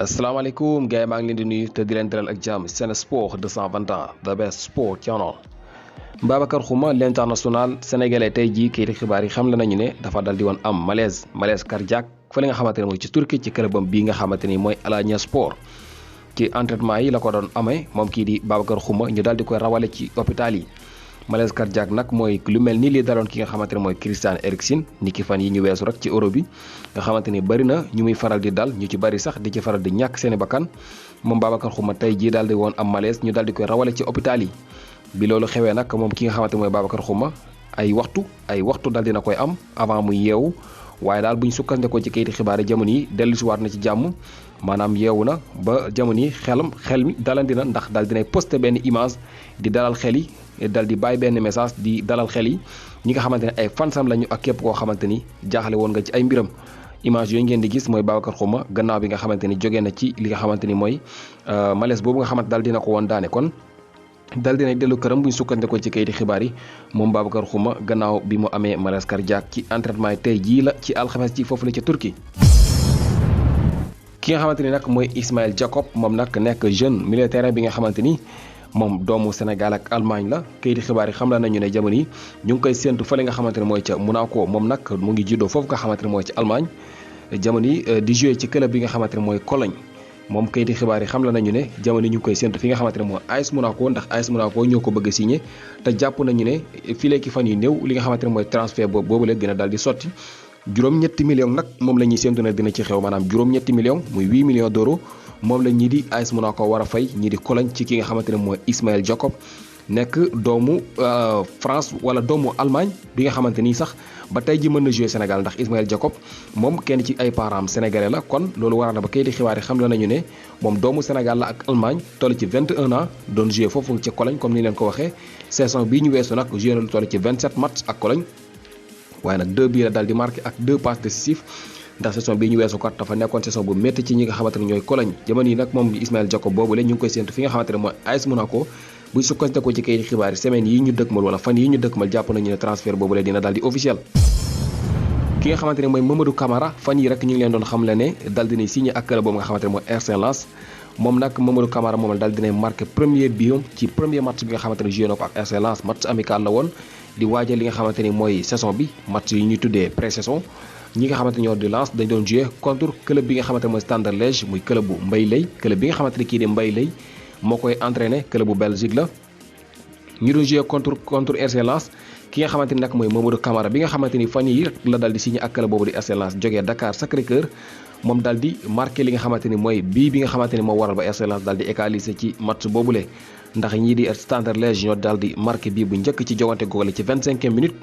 asalaamaaleykum gars yi maa ngi leen di nuyu te di leen dalal ak jàmm Sen Sport 221 the best sport channel. Babacar Xuma l'international sénégalais tey jii kayiti xibaar yi xam la nañu ne dafa dal di woon am malaise cardiaque fële nga xamante ne mooy ci Turquie ci clubam bii nga xamante ni mooy Alanya Sport. ci entraînement yi la ko doon amee moom kii di Babacar Xuma ñu daal di koy rawale ci hôpital yi. malaise cardiaque nag mooy lu mel ni li daloon ki nga xamante ne mooy Christian Eriksen ni ki fan yi ñu weesu rek ci euro bi nga xamante ni bëri na ñu muy faral di dal ñu ci bëri sax di ci faral di ñàkk seeni bakkan moom Babacar Xuma tey jii daal di woon am malaise ñu daal di koy rawale ci hôpital yi. bi loolu xewee nag moom ki nga xamante mooy Babacar Xuma ay waxtu daal dina koy am avant muy yeewu waaye daal bu ñu sukkandikoo ci kayiti xibaar yi jamono yi dellusiwaat na ci jàmm maanaam yeewu na ba jamono yi xel mi dalandi na ndax daal dinay posté benn image di dalal xel yi dal di bàyyi benn message di dalal xel yi ñi nga xamante ne ay fansam lañu ak képp koo xamante ni jaaxle woon nga ci ay mbiram. image yooyu ngeen di gis mooy Babacar Xuma gannaaw bi nga xamante ni jógee na ci li nga xamante ni mooy malaise boobu nga xamante daal dina ko woon daane kon dal dina dellu këram bu ñu sukkandikoo ci kayiti xibaar yi moom Babacar Xuma gannaaw bi mu amee malaise cardiaque ci entraînement yi tey jii la ci alxames ci foofu la ca Turquie. ki nga xamante ni nag mooy Ismail Jakobs moom nag nekk jeune milieu terrain bi nga xamante ni moom doomu Sénégal ak Allemagne la kayiti xibaar yi xam la nañu ne jamono yi ñu ngi koy séentu fële nga xamante ne mooy ca Monaco moom nag mu ngi juddoo foofu nga xamante ne mooy ci Allemagne jamono yi di jouer ci club bi nga xamante ne mooy Cologne. moom kayiti xibaar yi xam la nañu ne jamono ñu ngi koy séntu fi nga xamante ne mooy AS Monaco ndax AS Monaco ñoo ko bëgg a signé te jàpp nañu ne fii ki fan yu néew li nga xamante ne mooy transfert boobu la dina daal di sotti juróom-ñetti millions nag moom la ñuy séntu ne dina ci xew maanaam juróom-ñetti millions muy 8 millions d'euros moom la ñii di AS Monaco war a fay ñii di Cologne ci ki nga xamante ne mooy Ismail Jakobs nekk doomu France wala doomu Allemagne bi nga xamante ni sax ba tey ji mën na jouer Sénégal ndax Ismail Jakobs moom kenn ci ay parents sénégalais la kon loolu waral na ba kayiti xibaar yi xam la nañu ne moom doomu Sénégal la ak Allemagne toll ci 21 ans doon jouer foofu ci Cologne comme ni leen ko waxee saison bii ñu weesu nag jouer na lu toll ci 27 matchs ak Cologne waaye nag 2 bii la daal di marqué ak 2 passes décisives ndax saison bii ñu weesu kat dafa nekkoon saison bu métti ci ñi nga xamante ne ñooy Cologne jamono yi nag moom Ismail Jakobs boobu la ñu ngi koy séentu fi nga xamante ne mooy AS Monaco buy sukkandikoo ci kayiti xibaar yi semaine yi ñu dëkkmal wala fan yi ñu dëkkmal jàpp nañu ne transfert boobu la dina daal di officiel. ki nga xamante ne mooy Mamadou Camara fan yi rek ñu ngi leen doon xam le ne dal dinay signé ak club boobu nga xamante ne mooy RC Lens moom nag Mamadou Camara moom la dal dinay marqué premier biom ci premier match bi nga xamante ne joué na ko ak RC Lens match amical la woon di waajal li nga xamante ni mooy saison bi match yi ñuy tuddee pré-saison ñi nga xamante ñoo di Lens dañ doon joué contre club bi nga xamante ne mooy Standard Liège muy club bu Mbaye Leye club bi nga xamante ne kii di Mbaye Leye moo koy entraîné club bu Belgique la ñu doon joué contre RC Lens ki nga xamante ni nag mooy Mamadou Camara bi nga xamante ni fan yi la dal di signé ak club boobu di RC Lens jógee Dakar Sacré-Cœur moom dal di marqué li nga xamante ni mooy bii bi nga xamante ni moo waral ba RC Lens dal di égaliser ci match boobule ndax ñii di Standard Liège ñoo dal di marqué bii bu njëkk ci jogante googale ci 25e minute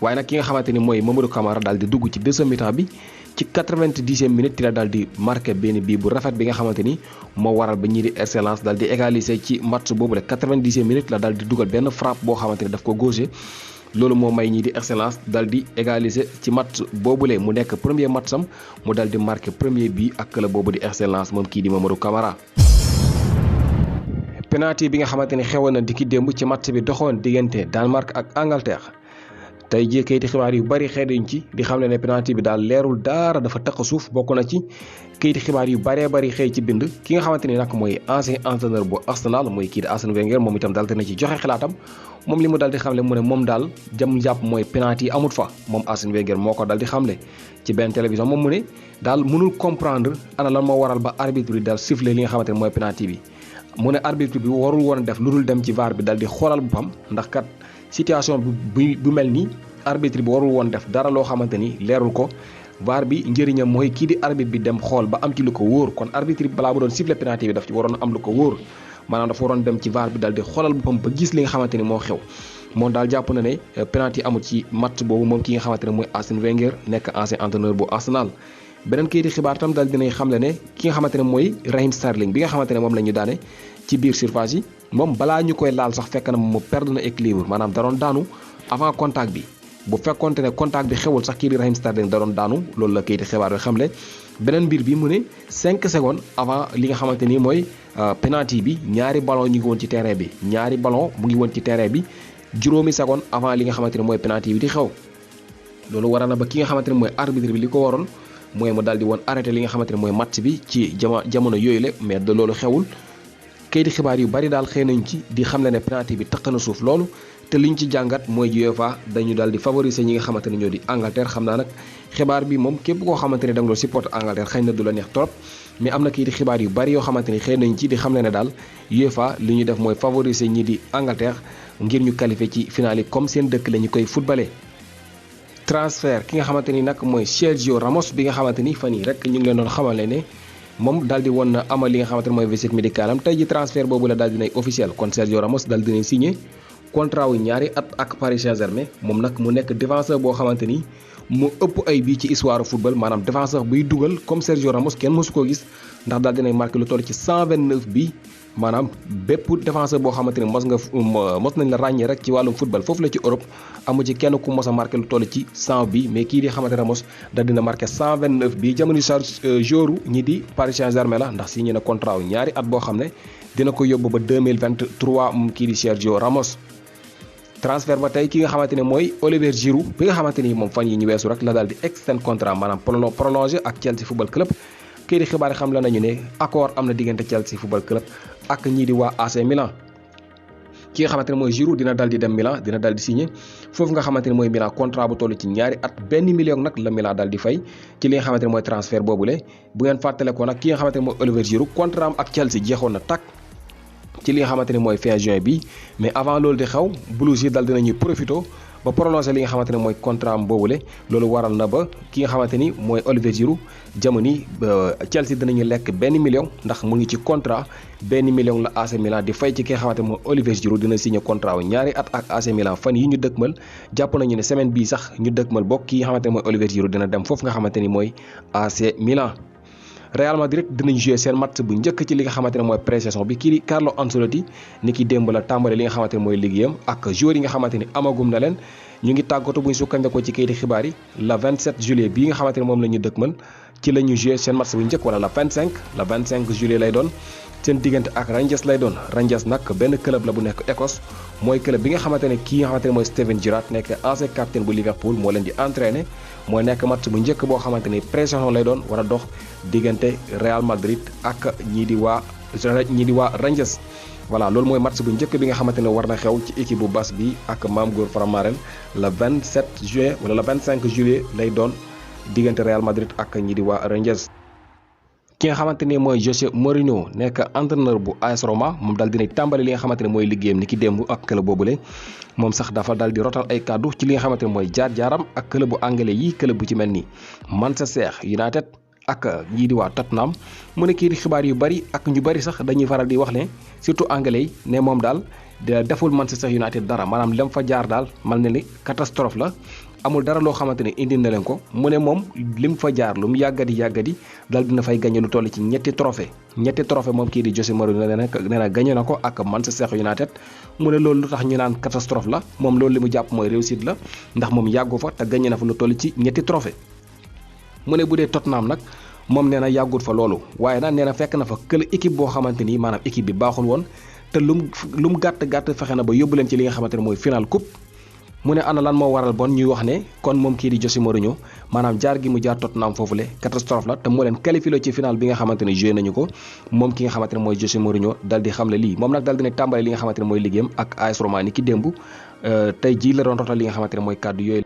waaye nag ki nga xamante ni mooy Mamadou Camara dal di dugg ci deuxième mi-temps bi ci 90e minute ci la daal di marqué benn bii bu rafet bi nga xamante ni moo waral ba ñii di RC Lens daal di égaliser ci match boobu la 90e minute la daal di dugal benn frappe boo xamante ni daf ko gaucher loolu moo may ñii di RC Lens daal di égaliser ci match boobule mu nekk premier match am mu daal di marqué premier bii ak club boobu di RC Lens moom kii di Mamadou Camara. penalty bi nga xamante ni xewoon na dikki démb ci match bi doxoon diggante Danemark ak Angleterre. tey jii kayiti xibaar yu bari xëy nañ ci di xam ne ne penalty bi daal leerul dara dafa taq suuf bokk na ci kayiti xibaar yu baree bari xëy ci bind ki nga xamante ni nag mooy ancien entraîneur bu Arsenal mooy kii di Arsène Wenger moom itam daal dina ci joxe xalaatam moom li mu daal di xamle mu ne moom daal jàpp mooy penalty yi amut fa moom Arsène Wenger moo ko daal di xamle ci benn télévision moom mu ne daal mënul comprendre ana lan moo waral ba arbitre bi daal sifflé li nga xamante ne mooy penalty bi mu ne arbitre bi warul woon def lu dul dem ci VAR bi daal di xoolal boppam ndax kat situation bu mel nii arbitre bi warul woon def dara loo xamante ni leerul ko VAR bi njëriñam mooy kii di arbitre bi dem xool ba am ci lu ko wóor kon arbitre bi balaa mu doon siffler penalty bi daf ci waroon am lu ko wóor maanaam dafa waroon dem ci VAR bi daal di xoolal boppam ba gis li nga xamante ni moo xew moom daal jàpp na ne penalty amul ci match boobu moom ki nga xamante ne mooy Arsène Wenger nekk ancien entraîneur bu Arsenal. beneen kayiti xibaar tam daal dinay xam le ne ki nga xamante ne mooy Raheem Sterling bi nga xamante ne moom la ñu daane ci biir surface yi moom balaa ñu koy laal sax fekk na moom mu perdre na équilibre maanaam da doon daanu avant contact bi bu fekkonte ne contact bi xewul sax kii di Raheem Sterling da doon daanu loolu la kayiti xibaar bi xamle beneen mbir bi mu ne 5 secondes avant li nga xamante ni mooy penalty bi ñaari ballon ñu ngi woon ci terrain bi ñaari ballon mu ngi woon ci terrain bi juróomi secondes avant li nga xamante ne mooy penalty bi di xew loolu waral na ba ki nga xamante ne mooy arbitre bi li ko waroon mooy mu daal di woon arrêté li nga xamante ne mooy match bi ci jamono yooyu la mais de loolu xewul. kayiti xibaar yu bari daal xëy nañ ci di xamle ne penalty bi taq na suuf loolu te liñ ci jàngat mooy UEFA dañu daal di favoriser ñi nga xamante ne ñoo di Angleterre. xam naa nag xibaar bi moom képp koo xamante ne da nga doon supporter Angleterre xëy na du la neex trop mais am na kayiti xibaar yu bari yoo xamante ni xëy nañ ci di xamle ne daal UEFA li ñu def mooy favoriser ñi di Angleterre ngir ñu qualifier ci finale yi comme seen dëkk la ñu koy footballé. transfert ki nga xamante ni nag mooy Sergio Ramos bi nga xamante ni fan yi rek ñu ngi leen doon xamal ne moom daal di woon na amal li nga xamante ne mooy visite médicale am tey ji transfert boobu la daal dinay officiel kon Sergio Ramos daal dinay signé contrat wu ñaari at ak Paris Saint-Germain. moom nag mu nekk défenseur boo xamante ni mu ëpp ay bii ci histoire football maanaam défenseur buy dugal comme Sergio Ramos kenn mësu koo gis ndax daal dinay marqué lu toll ci 129 bi maanaam bépp défenseur boo xamante ni mos nañ la ràññee rek ci wàllum football foofu la ci Europe amu ci kenn ku mos a marqué lu toll ci 100 bi mais kii di xamante Ramos daal dina marqué 129 bi jamono jour ñi di Paris Saint-Germain la ndax signé na contrat wu ñaari at boo xam ne dina ko yóbbu ba 2023 moom kii di Sergio Ramos. transfert ba tey ki nga xamante ne mooy Olivier Giroud bi nga xamante ni moom fan yi ñu weesu rek la daal di extend contrat maanaam prolongé ak Chelsea football club. kii di xibaar yi xam la nañu ne accord am na diggante Chelsea football club ak ñii di waa AC Milan. ki nga xamante ne mooy Giroud dina dal di dem Milan dina dal di signé foofu nga xamante ne mooy Milan contrat bu toll ci ñaari at 1 million nag la Milan dal di fay ci li nga xamante ne mooy transfert boobule. bu ngeen fàttale ko nag ki nga xamante ne mooy Olivier Giroud contrat am ak Chelsea jeexoon na tàkk ci li nga xamante ne mooy fin juin bi mais avant loolu di xew Blues yi dal dinañuy profito ba prolongé li nga xamante ne mooy contrat am boobule. loolu waral na ba ki nga xamante ni mooy Olivier Giroud jamono Chelsea dinañu lekk 1 million ndax mu ngi ci contrat 1 million la AC Milan di fay ci ki nga xamante ne mooy Olivier Giroud dina signé contrat wu ñaari at ak AC Milan fan yi ñu dëkkmal jàpp nañu ne semaine bii sax ñu dëkkmal bokk ki nga xamante ne mooy Olivier Giroud dina dem foofu nga xamante ni mooy AC Milan. Real Madrid dinañ jouer seen match bu njëkk ci li nga xamante ne mooy pré-saison bi kii di Carlo Ancelotti ni ki démb la tàmbale li nga xamante ne mooy liggéeyam ak joueurs yi nga xamante ni amagum na leen ñu ngi tàggatu bu ñu sukkandikoo ci kayiti xibaar yi le 27 juillet bii nga xamante ne moom la ñu dëkkmal ci la ñu jouer seen match bu njëkk wala le 25 juillet lay doon seen diggante ak Rangers lay doon. Rangers nag benn club la bu nekk Écosse mooy club bi nga xamante ne kii nga xamante ne mooy Steven Gerrard nekk ancien capitaine bu Liverpool moo leen di entraîner mooy nekk match bu njëkk boo xamante ni pré-saison lay doon war a dox diggante Real Madrid ak ñii di waa Rangers. voilà loolu mooy match bu njëkk bi nga xamante ne war na xew ci équipe bu bas bi ak Mame Goor Faramaren le 27 juin wala le 25 juillet lay doon diggante Real Madrid ak ñii di waa Rangers. ki nga xamante ne mooy José Mourinho nekk entraîneur bu AS Roma moom daal dinay tàmbali li nga xamante ne mooy liggéeyam ni ki démb ak club boobule moom sax dafa daal di rotal ay kàddu ci li nga xamante ne mooy jaar-jaaram ak club bu anglais yi club bu ci mel ni Manchester United ak ñii di waa Tottenham. mu ne kii di xibaar yu bari ak ñu bari sax dañuy faral di wax ne surtout anglais yi ne moom daal deful Manchester United dara maanaam lem fa jaar daal mal ne ni catastrophe la amul dara loo xamante ne indi na leen ko. mu ne moom lim fa jaar lu mu yàggadi dal dina fay gagné lu toll ci ñetti trophée moom kii di José Mourinho nee na gagné na ko ak Manchester United. mu ne loolu lu tax ñu naan catastrophe la moom loolu li mu jàpp mooy réussite la ndax moom yàggu fa te gagné na fa lu toll ci ñetti trophée. mu ne bu dee Tottenham nag moom nee na yàggut fa loolu waaye nag nee na fekk na fa kële équipe boo xamante ni maanaam équipe bi baaxul woon te lu mu gàtt fexe na ba yóbbu leen ci li nga xamante ne mooy final coupe. mu ne ana lan moo waral bon ñuy wax ne kon moom kii di José Mourinho maanaam jaar gi mu jaar Tottenham foofule catastrophe la te moo leen qualifié ci final bi nga xamante ne joué nañu ko moom ki nga xamante ne mooy José Mourinho dal di xamle lii moom nag dal dina tàmbale li nga xamante ne mooy liggéeyam ak AS Roma ni ki démb tey jii la doon rotal li nga xamante ne mooy kàddu yooyu.